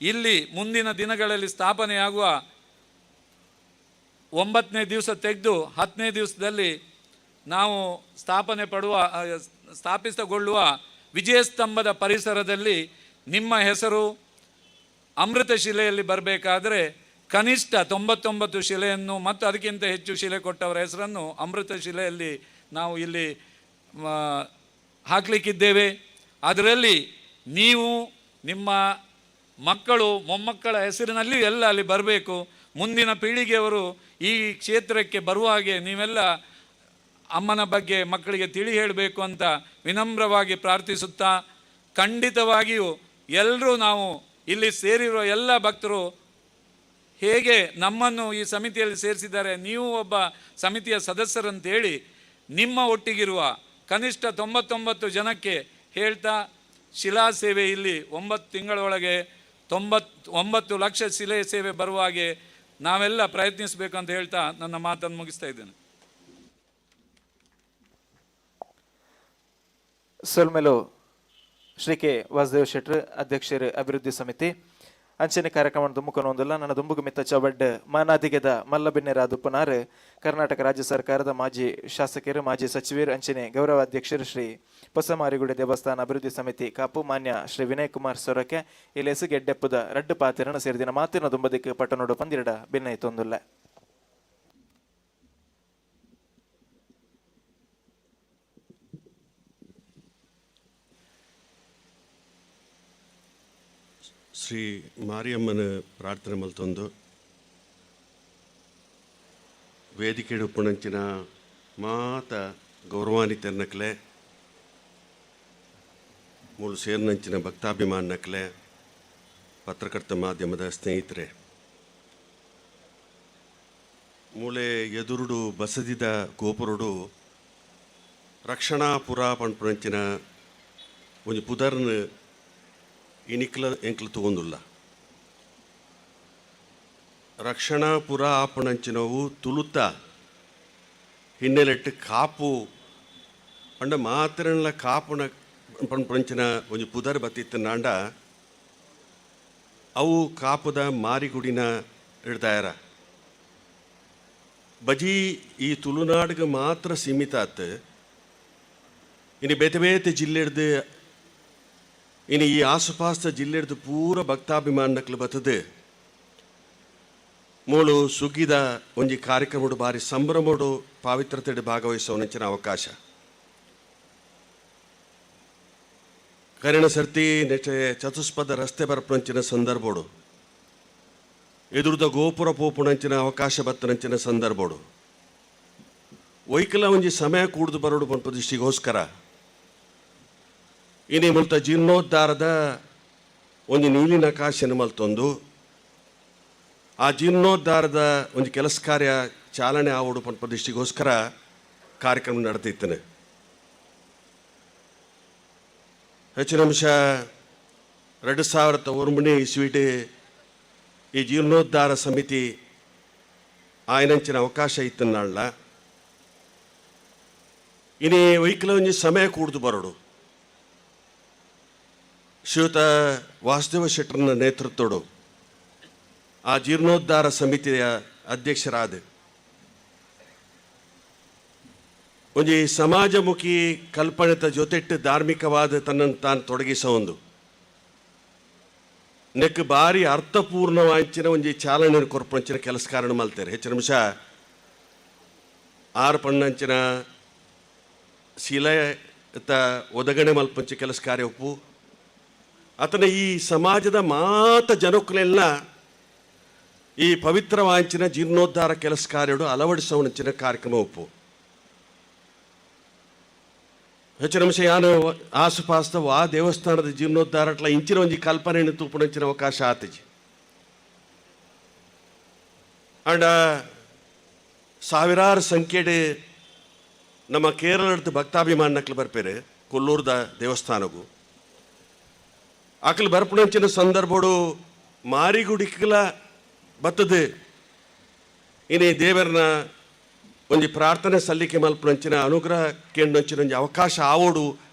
ಇಲ್ಲಿ ಮುಂದಿನ ದಿನಗಳಲ್ಲಿ ಸ್ಥಾಪನೆಯಾಗುವ ಒಂಬತ್ತನೇ ದಿವಸ ತೆಗೆದು 10ನೇ ದಿವಸದಲ್ಲಿ ನಾವು ಸ್ಥಾಪನೆ ಪಡುವ ಸ್ಥಾಪಿತಗೊಳ್ಳುವ ವಿಜಯಸ್ತಂಭದ ಪರಿಸರದಲ್ಲಿ ನಿಮ್ಮ ಹೆಸರು ಅಮೃತ ಶಿಲೆಯಲ್ಲಿ ಬರಬೇಕಾದ್ರೆ ಕನಿಷ್ಠ 99 ಶಿಲೆಯನ್ನು ಮತ್ತು ಅದಕ್ಕಿಂತ ಹೆಚ್ಚು ಶಿಲೆ ಕೊಟ್ಟವರ ಹೆಸರನ್ನು ಅಮೃತ ಶಿಲೆಯಲ್ಲಿ ನಾವು ಇಲ್ಲಿ ಹಾಕಲಿಕ್ಕಿದ್ದೇವೆ. ಅದರಲ್ಲಿ ನೀವು, ನಿಮ್ಮ ಮಕ್ಕಳು, ಮೊಮ್ಮಕ್ಕಳ ಹೆಸರಿನಲ್ಲಿ ಎಲ್ಲ ಅಲ್ಲಿ ಬರಬೇಕು. ಮುಂದಿನ ಪೀಳಿಗೆಯವರು ಈ ಕ್ಷೇತ್ರಕ್ಕೆ ಬರುವ ಹಾಗೆ ನೀವೆಲ್ಲ ಅಮ್ಮನ ಬಗ್ಗೆ ಮಕ್ಕಳಿಗೆ ತಿಳಿ ಹೇಳಬೇಕು ಅಂತ ವಿನಮ್ರವಾಗಿ ಪ್ರಾರ್ಥಿಸುತ್ತಾ, ಖಂಡಿತವಾಗಿಯೂ ಎಲ್ಲರೂ ನಾವು ಇಲ್ಲಿ ಸೇರಿರುವ ಎಲ್ಲ ಭಕ್ತರು ಹೇಗೆ ನಮ್ಮನ್ನು ಈ ಸಮಿತಿಯಲ್ಲಿ ಸೇರಿಸಿದ್ದಾರೆ, ನೀವು ಒಬ್ಬ ಸಮಿತಿಯ ಸದಸ್ಯರಂತೇಳಿ ನಿಮ್ಮ ಒಟ್ಟಿಗಿರುವ ಕನಿಷ್ಠ 99 ಜನಕ್ಕೆ ಹೇಳ್ತಾ, ಶಿಲಾ ಸೇವೆ ಇಲ್ಲಿ 9 ತಿಂಗಳೊಳಗೆ 99 ಲಕ್ಷ ಶಿಲೆ ಸೇವೆ ಬರುವ ಹಾಗೆ ನಾವೆಲ್ಲ ಪ್ರಯತ್ನಿಸಬೇಕು ಅಂತ ಹೇಳ್ತಾ ನನ್ನ ಮಾತನ್ನು ಮುಗಿಸ್ತಾ ಇದ್ದೇನೆ. ಸೊಲ್ಮೆಲು ಶ್ರೀ ಕೆ ವಾಸುದೇವ ಶೆಟ್ಟರ್, ಅಧ್ಯಕ್ಷರು, ಅಭಿವೃದ್ಧಿ ಸಮಿತಿ. ಅಂಚನೆ ಕಾರ್ಯಕ್ರಮ ದುಮ್ಮುಕನೊಂದುಲ್ಲ. ನನ್ನ ದುಂಬುಗು ಮಿತ್ತ ಚೌಬಡ್ ಮಾನಾದಿಗೆದ ಮಲ್ಲಬಿನ್ನೆರಾದುಪ್ಪುನಾರು ಕರ್ನಾಟಕ ರಾಜ್ಯ ಸರ್ಕಾರದ ಮಾಜಿ ಶಾಸಕರು, ಮಾಜಿ ಸಚಿವರು, ಅಂಚನೆ ಗೌರವಾಧ್ಯಕ್ಷರು ಶ್ರೀ ಹೊಸಮಾರಿಗುಡಿ ದೇವಸ್ಥಾನ ಅಭಿವೃದ್ಧಿ ಸಮಿತಿ ಕಾಪು ಮಾನ್ಯ ಶ್ರೀ ವಿನಯ್ ಕುಮಾರ್ ಸೊರಕೆ ಇಲೇಸು ಗೆಡ್ಡೆಪ್ಪುದ ರಡ್ಡು ಪಾತಿರನ ಸೇರಿದಿನ ಮಾತಿನ ದುಂಬದಿಕ್ ಪಟ್ಟಣೋಡು ಪಂದಿರಡ ಭಿನ್ನೈತೊಂದುಲ್ಲ. ಶ್ರೀ ಮಾರಿಯಮ್ಮನ ಪ್ರಾರ್ಥನೆ ಮಲ್ತೊಂದು ವೇದಿಕೆ ಉಪ್ಪುನಂಚಿನ ಮಾತ ಗೌರವಾನ್ವಿತರ್ನಕ್ಲೆ, ಮೂಲು ಸೇರಿನಂಚಿನ ಭಕ್ತಾಭಿಮಾನಕ್ಲೆ, ಪತ್ರಕರ್ತ ಮಾಧ್ಯಮದ ಸ್ನೇಹಿತರೆ, ಮೂಲೆ ಎದುರುಡು ಬಸದಿದ ಗೋಪುರುಡು ರಕ್ಷಣಾಪುರ ಪನ್ಪುನಂಚಿನ ಒಂಜಿ ಪುದರ್ನ್ ಇನಿಕ್ಲ ಎಂಕ್ಲು ತಗೊಂದುಲ್ಲ. ರಕ್ಷಣಾಪುರ ಆಪಣಂಚಿನವು ತುಳುತ ಹಿನ್ನೆಲೆಟ್ಟು ಕಾಪು ಪಂಡ ಮಾತ್ರನ್ಲ ಕಾಪುನ ಪಂಚಿನ ಒಂಜಿ ಪುದರ್ ಬತ್ತಿತ್ತನಾಂಡ ಅವು ಕಾಪುದ ಮಾರಿಗುಡಿನ ಹಿಡ್ದಾಯರ. ಬಜಿ ಈ ತುಳುನಾಡಿಗೆ ಮಾತ್ರ ಸೀಮಿತ ಆತು. ಇನ್ನು ಬೇತೆ ಬೇತೆ ಜಿಲ್ಲೆಡ್ದು, ಇನ್ನು ಈ ಆಸುಪಾಸ ಜಿಲ್ಲೆಡ್ದು ಪೂರ ಭಕ್ತಾಭಿಮಾನಕ್ಲು ಬರ್ತದೆ. ಮೂಳು ಸುಗ್ಗಿದ ಒಂಜಿ ಕಾರ್ಯಕ್ರಮಡು ಬಾರಿ ಸಂಭ್ರಮಡು ಪಾವಿತ್ರತೆಡ್ ಭಾಗವಹಿಸುವ ಅವಕಾಶ. ಕರಿಣ ಸರ್ತಿ ನೆಟ್ಟೆ ಚತುಷ್ಪದ ರಸ್ತೆ ಬರಪುನಂಚಿನ ಸಂದರ್ಭೋಡು, ಎದುರುದ ಗೋಪುರ ಪೋಪುನಂಚಿನ ಅವಕಾಶ ಬತ್ತನಂಚಿನ ಸಂದರ್ಭೋಡು, ವೈಕಲ ಒಂಜಿ ಸಮಯ ಕೂಡ್ದು ಬರೋಡು ಪನ್ಪ ದೃಷ್ಟಿಗೋಸ್ಕರ ಇನಿ ಮುಲ್ತ ಜೀರ್ಣೋದ್ಧಾರದ ಒಂಜಿ ನೀಲಿನ ಕಾಶನ ಮಲ್ತೊಂದು ಆ ಜೀರ್ಣೋದ್ಧಾರದ ಒಂಜಿ ಕೆಲಸ ಕಾರ್ಯ ಚಾಲನೆ ಆವಡು ಪನ್ಪ ದೃಷ್ಟಿಗೋಸ್ಕರ ಕಾರ್ಯಕ್ರಮ ನಡೆದಿತ್ತೇನೆ. ಹೆಚ್ಚಿನ ಅಂಶ 2009 ಇಸ್ವಿಟ್ ಈ ಜೀರ್ಣೋದ್ಧಾರ ಸಮಿತಿ ಆಯನಂಚಿನ ಅವಕಾಶ ಇತ್ತನ್ನಾಳ. ಇನಿ ವೈಕಲ ಒಂಜಿ ಸಮಯ ಕೂಡ್ದು ಬರೋಡು. ಶ್ರೀಯುತ ವಾಸುದೇವ ಶೆಟ್ಟರ್ನ ನೇತೃತ್ವಡು ಆ ಜೀರ್ಣೋದ್ಧಾರ ಸಮಿತಿಯ ಅಧ್ಯಕ್ಷರಾದ ಒಂಜಿ ಸಮಾಜಮುಖಿ ಕಲ್ಪನೆತ ಜೊತೆಟ್ಟು ಧಾರ್ಮಿಕವಾದ ತನ್ನನ್ನು ತಾನು ತೊಡಗಿಸ ಒಂದು ನೆಕ್ ಬಾರಿ ಅರ್ಥಪೂರ್ಣವಾಂಚಿನ ಒಂಜಿ ಚಾಲನೆ ಕೊರ್ಪಂಚಿನ ಕೆಲಸ ಕಾರಣ ಮಲ್ತಾರೆ. ಹೆಚ್ಚಿನ ನಿಮಿಷ ಆರು ಪಣ್ಣಂಚಿನ ಶಿಲೆ ಒದಗಣೆ ಮಲ್ಪಂಚಿ ಕೆಲಸ ಕಾರ್ಯ ಒಪ್ಪು. ಆತನ ಈ ಸಮಾಜದ ಮಾತ ಜನಕ್ಕಲೆಲ್ಲ ಈ ಪವಿತ್ರವಾಂಚಿನ ಜೀರ್ಣೋದ್ಧಾರ ಕೆಲಸ ಕಾರ್ಯಡು ಅಳವಡಿಸುವಂಚಿನ ಕಾರ್ಯಕ್ರಮ ಒಪ್ಪು. ಹೆಚ್ಚಿನ ಅಂಶ ಯಾನು ಆಸುಪಾಸ್ತ ಆ ದೇವಸ್ಥಾನದ ಜೀರ್ಣೋದ್ಧಾರಟ್ಲ ಇಂಚಿನ ಒಂಜಿ ಕಲ್ಪನೆಯನ್ನು ತೂಪುನಂಚಿನ ಅವಕಾಶ ಆತಜಿ. ಅಂಡ ಸಾವಿರಾರು ಸಂಖ್ಯೆಡ್ ನಮ್ಮ ಕೇರಳದ ಭಕ್ತಾಭಿಮಾನಕ್ಲು ಬರ್ಪೇರೆ ಕೊಲ್ಲೂರ್ದ ದೇವಸ್ಥಾನಗೂ. ಆಕಲ್ ಬರ್ಪುನಂಚಿನ ಸಂದರ್ಭಡು ಮಾರಿಗುಡಿಕಲ ಬತ್ತದೆ ಇನಿ ದೇವರನ ಒಂಜಿ ಪ್ರಾರ್ಥನೆ ಸಲ್ಲಿಕೆ ಮಲ್ಪುನಂಚಿನ ಅನುಗ್ರಹ ಕೇಂದ್ರಂಚಿನ ಒಂಜಿ ಅವಕಾಶ ಆವೋಡು.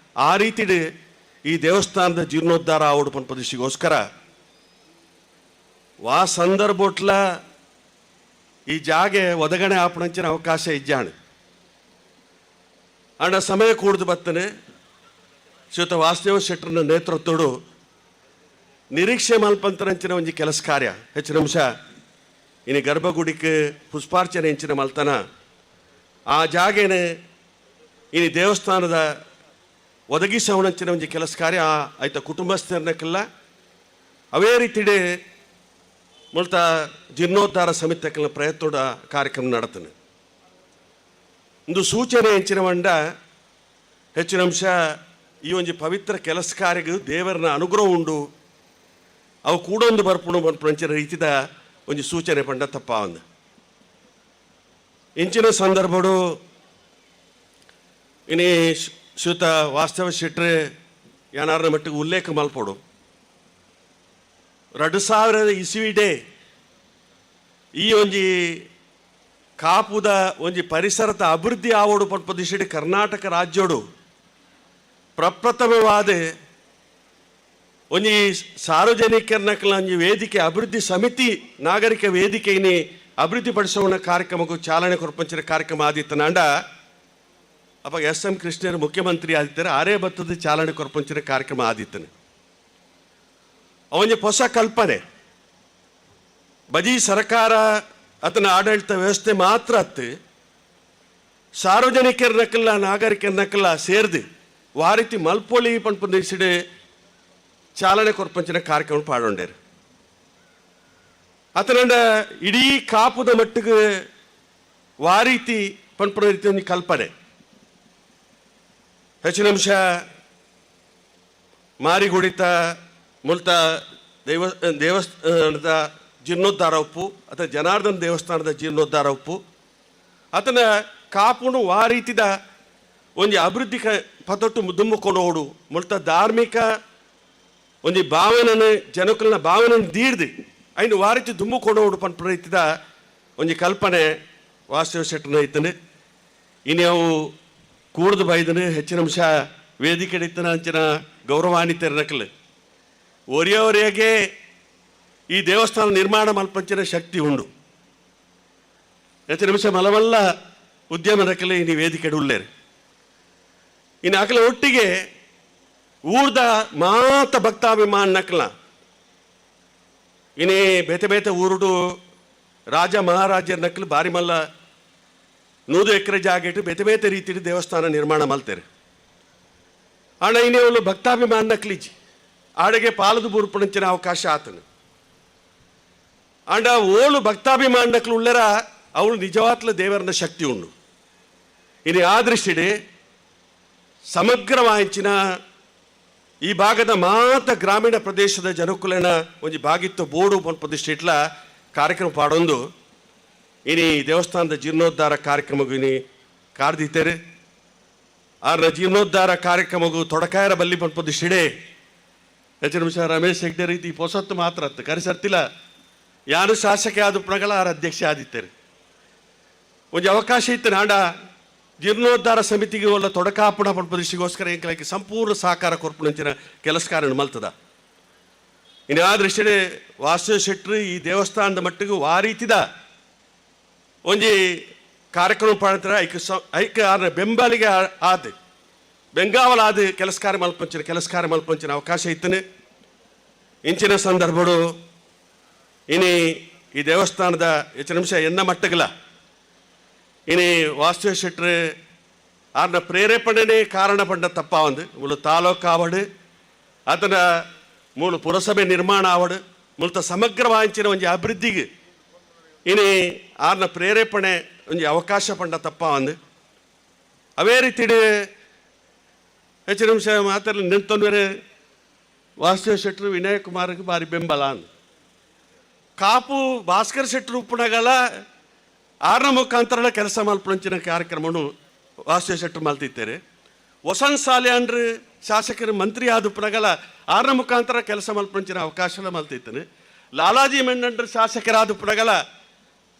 ಆ ರೀತಿಡ್ ಈ ದೇವಸ್ಥಾನದ ಜೀರ್ಣೋದ್ಧಾರ ಆವೋಡು ಪನ್ಪ ದೃಷ್ಟಿಗೋಸ್ಕರ ವಾ ಸಂದರ್ಭೋಟ್ಲ ಈ ಜಾಗೆ ಒದಗಣೆ ಆಪುನಂಚಿನ ಅವಕಾಶ ಇಜ್ಜಾಣ. ಅಂಡ ಸಮಯ ಕೂಡ್ದು ಬತ್ತನೆ ಶ್ರೀಯುತ ವಾಸುದೇವ ಶೆಟ್ಟರ್ನ ನೇತೃತ್ವಡು ನಿರೀಕ್ಷೆ ಮಲ್ಪಂತರಂಚಿನ ಒಂಜಿ ಕೆಲಸ ಕಾರ್ಯ. ಹೆಚ್ಚಿನ ಅಂಶ ಇನಿ ಗರ್ಭಗುಡಿಕ್ ಪುಷ್ಪಾರ್ಚನೆ ಎಂಚಿನ ಮಲ್ತನ ಆ ಜಾಗೇನೆ ಇನಿ ದೇವಸ್ಥಾನದ ಒದಗಿಸವಣಂಚಿನ ಒಂಜಿ ಕೆಲಸ ಕಾರ್ಯ ಆಯ್ತ ಕುಟುಂಬಸ್ಥರನಕ್ಕೆಲ್ಲ. ಅವೇ ರೀತಿಡೆ ಮುಲ್ತ ಜೀರ್ಣೋದ್ಧಾರ ಸಮಿತಿಗಳ ಪ್ರಯತ್ನದ ಕಾರ್ಯಕ್ರಮ നടത്തുന്നു. ಒಂದು ಸೂಚನೆ ಎಂಚಿನ ಮಂಡ ಹೆಚ್ಚಿನ ಅಂಶ ಈ ಒಂಜಿ ಪವಿತ್ರ ಕೆಲಸ ಕಾರ್ಯಕ್ಕೆ ದೇವರನ ಅನುಗ್ರಹ ಉಂಡು, ಅವು ಕೂಡ ಒಂದು ಬರ್ಪುಣು ಪನ್ಪುನಂಚಿನ ರೀತಿದ ಒಂಜಿ ಸೂಚನೆ ಪಂಡ ತಪ್ಪ ಒಂದು. ಇಂಚಿನ ಸಂದರ್ಭಡು ಇನಿ ಶ್ರೀಯುತ ವಾಸ್ತವ ಶೆಟ್ರೆ ಯಾನಾರನ ಮಟ್ಟಿಗೆ ಉಲ್ಲೇಖ ಮಲ್ಪೊಡು. 2000 ಇಸ್ವಿಡೆ ಈ ಒಂಜಿ ಕಾಪುದ ಒಂಜಿ ಪರಿಸರದ ಅಭಿವೃದ್ಧಿ ಆವೋಡು ಪನ್ಪ ದಿಶೆಡ್ ಕರ್ನಾಟಕ ರಾಜ್ಯೋಡು ಪ್ರಪ್ರಥಮವಾದ ಒಂಜಿ ಸಾರ್ವಜನಿಕರನಕಲ ಒಂಜಿ ವೇದಿಕೆ ಅಭಿವೃದ್ಧಿ ಸಮಿತಿ ನಾಗರಿಕ ವೇದಿಕೆಯಿನಿ ಅಭಿವೃದ್ಧಿ ಪಡಿಸುವ ಕಾರ್ಯಕ್ರಮಕ್ಕೂ ಚಾಲನೆ ಕೊರ್ಪಂಚಿನ ಕಾರ್ಯಕ್ರಮ ಆದಿತ್ತನಾಂಡ ಅಪ್ಪ ಎಸ್ ಎಂ ಕೃಷ್ಣರು ಮುಖ್ಯಮಂತ್ರಿ ಆದಿತ್ತಾರೆ ಆರೇ ಬತ್ತದ ಚಾಲನೆ ಕೊರ್ಪಂಚಿನ ಕಾರ್ಯಕ್ರಮ ಆದಿತ್ತನೆ. ಅವನಿಗೆ ಹೊಸ ಕಲ್ಪನೆ ಬಜಿ ಸರ್ಕಾರ ಆತನ ಆಡಳಿತ ವ್ಯವಸ್ಥೆ ಮಾತ್ರ ಅತ್ತು ಸಾರ್ವಜನಿಕರನಕ್ಕೆಲ್ಲ ನಾಗರಿಕರನಕ್ಕೆಲ್ಲ ಸೇರ್ದು ವಾರಿತಿ ಮಲ್ಪೊಳಿ ಪಂಪುಂದಿಸಿಡೆ ಚಾಲನೆ ಕೊರ್ಪಂಚಿನ ಕಾರ್ಯಕ್ರಮ ಪಾಡೊಂಡೇರು. ಆತನಂಡ ಇಡೀ ಕಾಪುದ ಮಟ್ಟಿಗೆ ವಾರೀತಿ ಪನ್ಪುನ ರೀತಿ ಒಂದು ಕಲ್ಪನೆ. ಹೆಚ್ಚಿನ ಅಂಶ ಮಾರಿಗುಡಿತ ಮುಲ್ತ ದೇವಸ್ಥಾನದ ಜೀರ್ಣೋದ್ಧಾರ ಉಪ್ಪು ಅಥವಾ ಜನಾರ್ದನ ದೇವಸ್ಥಾನದ ಜೀರ್ಣೋದ್ಧಾರ ಉಪ್ಪು ಆತನ ಕಾಪುನು ವಾ ರೀತಿದ ಒಂಜಿ ಅಭಿವೃದ್ಧಿ ಪದೊಟ್ಟು ದುಮ್ಮುಕೊಂಡು ಓಡು ಮುಲ್ತ ಧಾರ್ಮಿಕ ಒಂಜಿ ಭಾವನೆನ ಜನಕುಲ್ನ ಭಾವನೆ ದೀರ್ದು ಐನು ವಾರಿತಿ ದುಮ್ಮುಕೊಂಡು ಓಡು ಪನ್ಪುನ ರೀತಿದ ಒಂಜಿ ಕಲ್ಪನೆ ವಾಸುದೇವ ಶೆಟ್ಟನ ಇತ್ತನೆ. ಇನ್ನು ಅವು ಕೂಡ್ದು ಬೈದನು ಹೆಚ್ಚಿನ ಅಂಶ ವೇದಿಕೆ ಇತ್ತನ ಅಂಚಿನ ಗೌರವಾನ್ವಿತರನಕಲು ಒರಿಯವರಿಗೆ ಈ ದೇವಸ್ಥಾನ ನಿರ್ಮಾಣ ಮಲ್ಪಂಚಿನ ಶಕ್ತಿ ಉಂಡು. ಹೆಚ್ಚಿನ ನಿಮಿಷ ಮಲವಲ್ಲ ಉದ್ಯಮ ನಕಲೆ ಇನ್ನು ವೇದಿಕೆ ಉಳ್ಳೇರು. ಇನ್ನು ಅಕಲ ಒಟ್ಟಿಗೆ ಊರ್ದ ಮಾತ ಭಕ್ತಾಭಿಮಾನ ನಕಲ ಇನ್ನೇ ಬೇತೆ ಬೇತೆ ಊರುಡು ರಾಜ ಮಹಾರಾಜರ ನಕಲು ಬಾರಿ ಮಲ್ಲ 100 ಎಕರೆ ಜಾಗ ಇಟ್ಟು ಬೇತೆ ಬೇತೆ ರೀತಿಯಲ್ಲಿ ದೇವಸ್ಥಾನ ನಿರ್ಮಾಣ ಮಲ್ತೇರೆ. ಆಂಡ ಇನ್ನೇ ಒಂದು ಭಕ್ತಾಭಿಮಾನ ನಕಲಿಜಿ ಆಡೆಗೆ ಪಾಲದು ಬೂರ್ಪಣಂಚಿನ ಅವಕಾಶ ಆತನು. ಆಂಡ ಓಳು ಭಕ್ತಾಭಿಮಾನ ನಕಲು ಉಳ್ಳರ ಅವಳು ನಿಜವಾತ್ಲ ದೇವರನ ಶಕ್ತಿ ಉಂಡು. ಇನ್ನು ಆ ದೃಷ್ಟಿಡೆ ಸಮಗ್ರವಾಂಚಿನ ಈ ಭಾಗದ ಮಾತ ಗ್ರಾಮೀಣ ಪ್ರದೇಶದ ಜನಕುಲನ ಒಂಜಿ ಭಾಗಿತ್ತು ಬೋಡು ಪನ್ಪ ಇಟ್ಲ ಕಾರ್ಯಕ್ರಮ ಪಾಡೊಂದು ಇನಿ ದೇವಸ್ಥಾನದ ಜೀರ್ಣೋದ್ಧಾರ ಕಾರ್ಯಕ್ರಮಗೂ ಇನಿ ಕಾರ್ದಿತ್ತೇರೆ. ಆರ್ನ ಜೀರ್ಣೋದ್ಧಾರ ಕಾರ್ಯಕ್ರಮಗೂ ತೊಡಕಾಯರ ಬಲ್ಲಿ ಪನ್ಪದಿಷ್ಟಿಡೆ ಹೆಚ್ಚಿನ ನಿಮಿಷ ರಮೇಶ್ ಹೆಗ್ಡೆ ರೀತಿ ಪೊಸತ್ತು ಮಾತ್ರ ಅತ್ತು ಕರೆಸರ್ತಿಲ್ಲ ಯಾರು ಶಾಸಕ ಆದ ಪ್ರಗಳ ಆರ ಅಧ್ಯಕ್ಷ ಆದಿತ್ತೇರೆ. ಒಂಜಿ ಅವಕಾಶ ಇತ್ತು ನಾಡ ಜೀರ್ಣೋದ್ಧಾರ ಸಮಿತಿಗೆ ಒಳ್ಳ ತೊಡಕಾಪುಣ ಪನ್ಪದಿಷ್ಟಿಗೋಸ್ಕರ ಎಂಕಲಕ್ಕೆ ಸಂಪೂರ್ಣ ಸಹಕಾರ ಕೊರ್ಪುನಂಚಿನ ಕೆಲಸ ಕಾರ್ಯ ಮಲ್ತದ. ಇನ್ನು ಆ ದೃಷ್ಟಿಡೆ ವಾಸುದೇವ ಶೆಟ್ಟರು ಈ ದೇವಸ್ಥಾನದ ಮಟ್ಟಿಗೆ ಆ ರೀತಿದ ಒಂಜಿ ಕಾರ್ಯಕ್ರಮ ಪಾಡ್ತಾರೆ. ಐಕ್ ಐಕ್ ಆರ್ನ ಬೆಂಬಲಿಗೆ ಆದ್ ಬೆಂಗಾವಲ ಆದ ಕೆಲಸ ಕಾರ್ಯ ಮಲ್ಪಂಚಿನ ಕೆಲಸ ಕಾರ್ಯ ಮಲ್ಪಂಚಿನ ಅವಕಾಶ ಇತ್ತನೆ. ಇಂಚಿನ ಸಂದರ್ಭಡು ಇನಿ ಈ ದೇವಸ್ಥಾನದ ಹೆಚ್ಚು ನಿಮಿಷ ಎನ್ನ ಮಟ್ಟಗಲ ಇನಿ ವಾಸುದೇವ ಶೆಟ್ಟರು ಆರ್ನ ಪ್ರೇರೇಪಣೆನೇ ಕಾರಣ ಪಂಡ ತಪ್ಪ ಒಂದು ಮುಳು ತಾಲೂಕು ಆವಡು ಆತನ ಮೂಲು ಪುರಸಭೆ ನಿರ್ಮಾಣ ಆವಡು ಮುಲ್ತ ಸಮಗ್ರ ವಾಂಚಿನ ಒಂಜಿ ಅಭಿವೃದ್ಧಿಗೆ ಇನಿ ಆರ್ನ ಪ್ರೇರೇಪಣೆ ಒಂಜಿ ಅವಕಾಶ ಪಂಡ ತಪ್ಪ ಒಂದು. ಅವೇ ರೀತಿಡ್ ಹೆಚ್ಚು ನಿಮಿಷ ಮಾತಾಡಲಿ ನಿಂತೊಂದು ವಾಸುದೇವ ಶೆಟ್ಟರು ವಿನಯ್ ಕುಮಾರ್ಗೆ ಭಾರಿ ಬೆಂಬಲ ಅಂದ್. ಕಾಪು ಭಾಸ್ಕರ್ ಶೆಟ್ಟರು ಉಪ್ಪುನಗಲ ಆರ್ನ ಮುಖಾಂತರ ಕೆಲಸ ಮಲ್ಪುನಂಚಿನ ಕಾರ್ಯಕ್ರಮನು ವಾಸುದೇವ ಶೆಟ್ಟರು ಮಲ್ತಿದ್ದಾರೆ. ವಸಂತ್ ಸಾಲೆ ಅಂಡ್ರು ಶಾಸಕರು ಮಂತ್ರಿ ಆದ ಉಪ್ಪುನಗಲ ಆರ್ನ ಮುಖಾಂತರ ಕೆಲಸ ಮಲ್ಪುನಂಚಿನ ಅವಕಾಶನ ಮಲ್ತಿದ್ದಾನೆ. ಲಾಲಾಜಿ ಮೆಂಡಂಡ್ರು ಶಾಸಕರಾದ ಉಪ್ಪುನಗಲ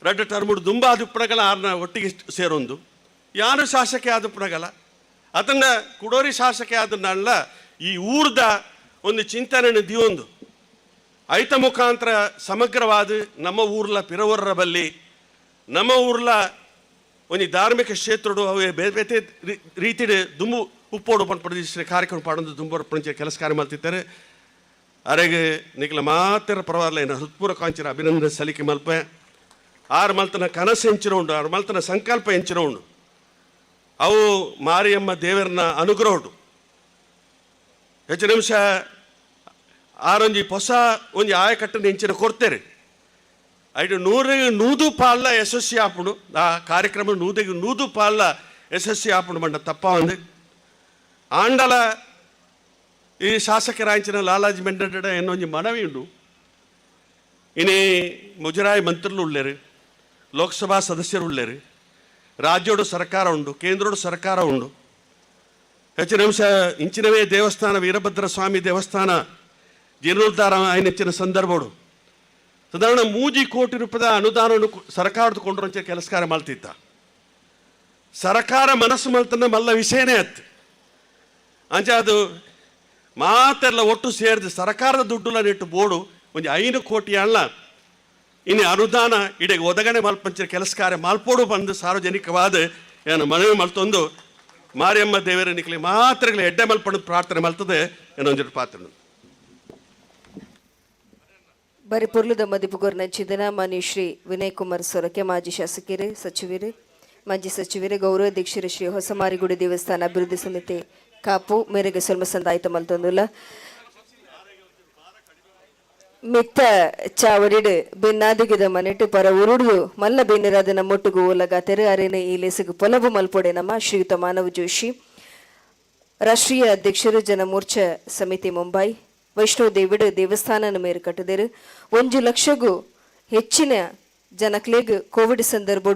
ರಡ್ಡು ಟರ್ಮುಡು ದುಂಬಾದ ಉಪ್ಪುನಗಲ ಆರ್ನ ಒಟ್ಟಿಗೆ ಸೇರೊಂದು ಯಾರು ಶಾಸಕ ಆದ ಉಪ್ಪುನಗಲ ಅದನ್ನ ಕುಡೋರಿ ಶಾಸಕ ಆದನ್ನಲ್ಲ ಈ ಊರ್ದ ಒಂದು ಚಿಂತನೆ ದಿಯೊಂದು ಐತ ಮುಖಾಂತರ ಸಮಗ್ರವಾದ ನಮ್ಮ ಊರ್ಲ ಪಿರವರ್ರ ಬಲ್ಲಿ ನಮ್ಮ ಊರ್ಲ ಒಂಜಿ ಧಾರ್ಮಿಕ ಕ್ಷೇತ್ರಡು ಅವೆ ಬೇರೆ ಬೇತೆ ರೀತಿಡ್ ದುಂಬು ಉಪ್ಪೋಡು ಪನ್ಪುನ ಕಾರ್ಯಕ್ರಮ ಪಾಡೊಂದು ದುಂಬು ಪಂಚ ಕೆಲಸ ಕಾರ್ಯ ಮಲ್ತಿದ್ದಾರೆ. ಅರೆಗೆ ನಿಕ್ಲ ಮಾತ್ರ ಪರವಾಗಿಲ್ಲ ಏನ ಹೃತ್ಪೂರ್ವಕ ಅಂಚಿನ ಅಭಿನಂದನೆ ಸಲ್ಲಿಕೆ ಮಲ್ಪೆ. ಆರು ಮಲ್ತನ ಕನಸು ಎಂಚಿನ ಉಂಡು, ಆರು ಮಲ್ತನ ಸಂಕಲ್ಪ ಎಂಚಿನ ಉಂಡು, ಅವು ಮಾರಿಯಮ್ಮ ದೇವರನ ಅನುಗ್ರಹ ಉಂಡು. ಹೆಚ್ಚು ನಿಮಿಷ ಆರೊಂಜಿ ಹೊಸ ಒಂಜಿ ಆಯಕಟ್ಟನ ಎಂಚಿನ ಕೊಡ್ತೇರೆ. ಐಟು ನೂರಿಗೆ ನೂದು ಪಾಲ್ಲ ಯಶಸ್ವಿ ಆಪುಂಡು. ಆ ಕಾರ್ಯಕ್ರಮ ನೂದಿಗೆ ನೂದು ಪಾಲ್ಲ ಯಶಸ್ವಿ ಆಪುಂಡು ಮಂಡ ತಪ್ಪ ಒಂದು. ಆಂಡಲ ಈ ಶಾಸಕರಾಂಚಿನ ಲಾಲಾಜಿ ಮೆಂಡಡ ಎನ್ನೊಂಜಿ ಮನವಿ ಉಂಡು. ಇನಿ ಮುಜರಾಯಿ ಮಂತ್ರುಲು ಉಳ್ಳೇರು, ಲೋಕಸಭಾ ಸದಸ್ಯರು ಉಳ್ಳೇರು, ರಾಜ್ಯೋಡು ಸರ್ಕಾರ ಉಂಡು, ಕೇಂದ್ರೋಡು ಸರ್ಕಾರ ಉಂಡು. ಹೆಚ್ಚಿನ ಅಂಶ ಇಂಚಿನವೇ ದೇವಸ್ಥಾನ ವೀರಭದ್ರ ಸ್ವಾಮಿ ದೇವಸ್ಥಾನ ಜೀರ್ಣೋದ್ಧಾರ ಆಯ್ನ ಸಂದರ್ಭಡು ಸಾಧಾರಣ 3 ಕೋಟಿ ರೂಪಾಯಿದ ಅನುದಾನವನ್ನು ಸರ್ಕಾರದ ಕೊಂಡ್ರಂಚೆ ಕೆಲಸ ಕಾರ್ಯ ಮಲ್ತಿದ್ದ. ಸರ್ಕಾರ ಮನಸ್ಸು ಮಲ್ತನ ಮಲ್ಲ ವಿಷಯನೇ ಅತ್ತು. ಅಂಚ ಅದು ಮಾತೆಲ್ಲ ಒಟ್ಟು ಸೇರಿದ ಸರ್ಕಾರದ ದುಡ್ಡುಲ ನೆಟ್ಟು ಬೋಡು ಒಂಜಿ 5 ಕೋಟಿ ಅಲ್ಲ ಇನ್ನು ಅನುದಾನ ಇಡೆಗೆ ಒದಗಣೆ ಮಲ್ಪಂಚಿನ ಕೆಲಸ ಕಾರ್ಯ ಮಲ್ಪೋಡು ಬಂದು ಸಾರ್ವಜನಿಕವಾದ ಏನು ಮನವಿ ಮಲ್ತೊಂದು ಮಾರಿಯಮ್ಮ ದೇವರ ನಿಕ್ಲಿ ಮಾತ್ರಗಳ ಎಡ್ಡೆ ಮಲ್ಪಡು ಪ್ರಾರ್ಥನೆ ಮಲ್ತದೆ ಏನೊಂದು ಪಾತ್ರ. ಬರಿ ಪೊರ್ಲುದ ಮದಿಪುಗೋರ್ ನಂಚಿದನ ಮಾನ್ಯ ಶ್ರೀ ವಿನಯ್ ಕುಮಾರ್ ಸೊರಕೆ, ಮಾಜಿ ಶಾಸಕರು, ಸಚಿವರು, ಮಾಜಿ ಸಚಿವರು, ಗೌರವಾಧ್ಯಕ್ಷರು, ಶ್ರೀ ಹೊಸಮಾರಿಗುಡಿ ದೇವಸ್ಥಾನ ಅಭಿವೃದ್ಧಿ ಸಮಿತಿ ಕಾಪು ಮೇರೆಗೆ ಸೊಲ್ಮ ಸಂದಾಯಿತ ಮಲ್ತೊಂದುಲ್ಲ. ಮಿತ್ತ ಚಾವಡಿಡ್ ಬೆನ್ನಾದಿಗಿದ ಮನೆಟ್ ಪರ ಉರುಡು ಮಲ್ಲ ಬೆನ್ನಿರಾದ ನಮ್ಮೊಟ್ಟುಗು ಓಲಗಾತೆರು ಅರೇನ ಈ ಲೇಸುಗು ಪೊಲಬು ಮಲ್ಪೊಡೆ ನಮ್ಮ ಶ್ರೀಯುತ ಮಾನವ ಜೋಶಿ, ರಾಷ್ಟ್ರೀಯ ಅಧ್ಯಕ್ಷರು, ಜನಮೋರ್ಚಾ ಸಮಿತಿ ಮುಂಬೈ. ವೈಷ್ಣವ ದೇವಿಡು ದೇವಸ್ಥಾನನ ಮೇರು ಕಟ್ಟದಿರು 1 ಲಕ್ಷಗೂ ಹೆಚ್ಚಿನ ಜನಕ್ಲೆಗ್ ಕೋವಿಡ್ ಸಂದರ್ಭ